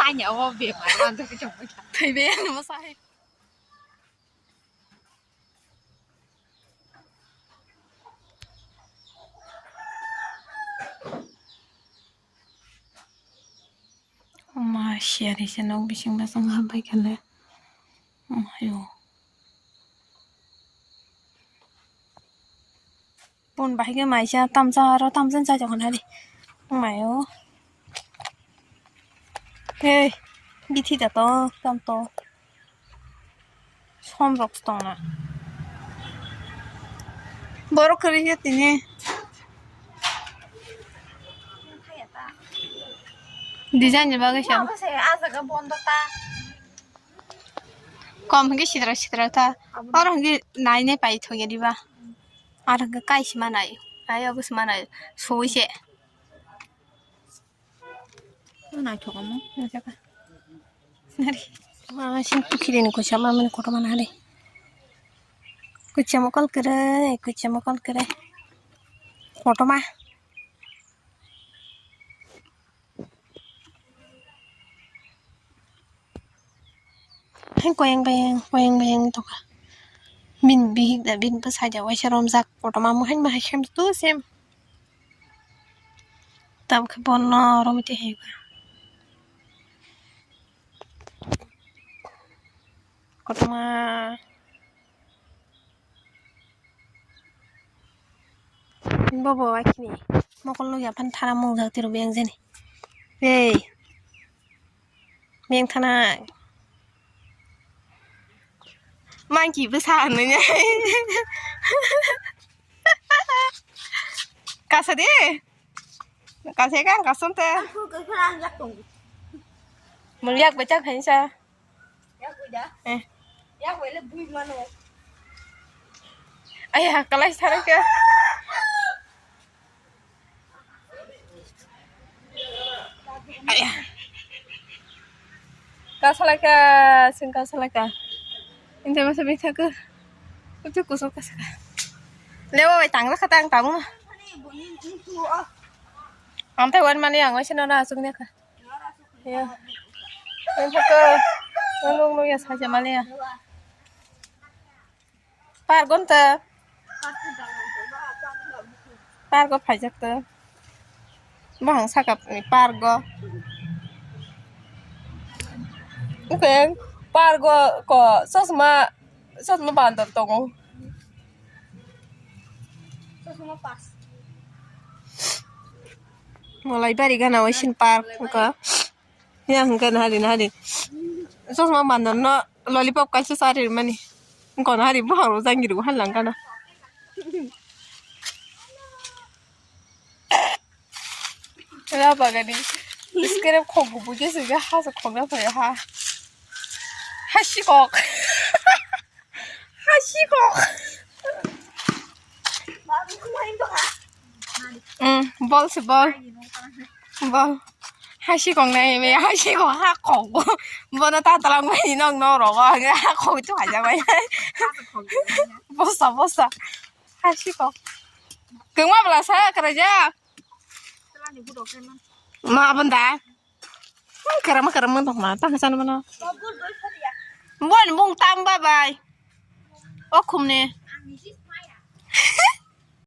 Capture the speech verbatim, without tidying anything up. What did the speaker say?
Ani awo bemar, wanjak khe chongmani. Thaibe, ano mwsai. Ma, siyari se nok bising basong habai khe le. Mayo. Pun bahai khe maisa tamsa aro tamsa chai tongkha nari. Mayo. Hey, bithi da to, tam to. Som rok tongna. Borok kwrwi khe tini. Design ni bagwi se. Kom hwnkhe sitra sitra ta. Oro hwnkhe nai nai pai thok ya diba. Aro hwnkhe kai se ma nai. Nai obo se ma nai. Sui se. Naithok omo. Naithok. Nari. Ma sing pukhiri ni kuisa ma mani kotor ma nari. Kuisa mokol kwrwi, kuisa mokol kwrwi. Kotor ma. Hai koyang bayang, koyang bayang tongkha. Bini bihik da, bini bwsai da waisa romjak. Kotor ma mohai, mohai sem tu sem. Tabukhe bono romwi twi hai kha. Kotor ma. Bobo akini mokol nugya phan thara mung jak tiro beng jani. Hey. Beng thana. Monkey bwsa hinwi nai. Kasa de. Kasa kan kasam te. Mung yak bachak hain sa. Eh. Aya, kalai sara ke. Aya. Kasalaka, sing kasalaka. Inte masa bita ke. Kutu kusuk kasaka. Lewa bai tang kata ang tamu. Ang tai wan mani ang wai sino na asuk ne ka. Ya. Nung nung ya saja mani ya. Pargon ta. Pargo phaijak ta. Bahang saka pargo. Oke, pargo ko sosma, sosma bandar tongo. Sosma pas. Malai bari gana waisin park ka. Ya hwnkhe nahari nahari. Sosma bandar no lollipop kaisa sari mani. Wngkha nahari buharo jangiri buhan langkana. Wngkha bagani. Iskere khok bubu je sege ha se khok na phaio ha. Ha sikok. Ha sikok. Mm, bol se bol. Bol. Ha sikok nai me ha sikok ha kok. Bono ta talang mai nok nok rogo ha kok tu haja mai. Bosa bosa. Ha sikok. Kengma bela sa karaja. Ma abon da. Kerama kerama dong ma tang san mana. Bon bung tam bye bye. O khumne.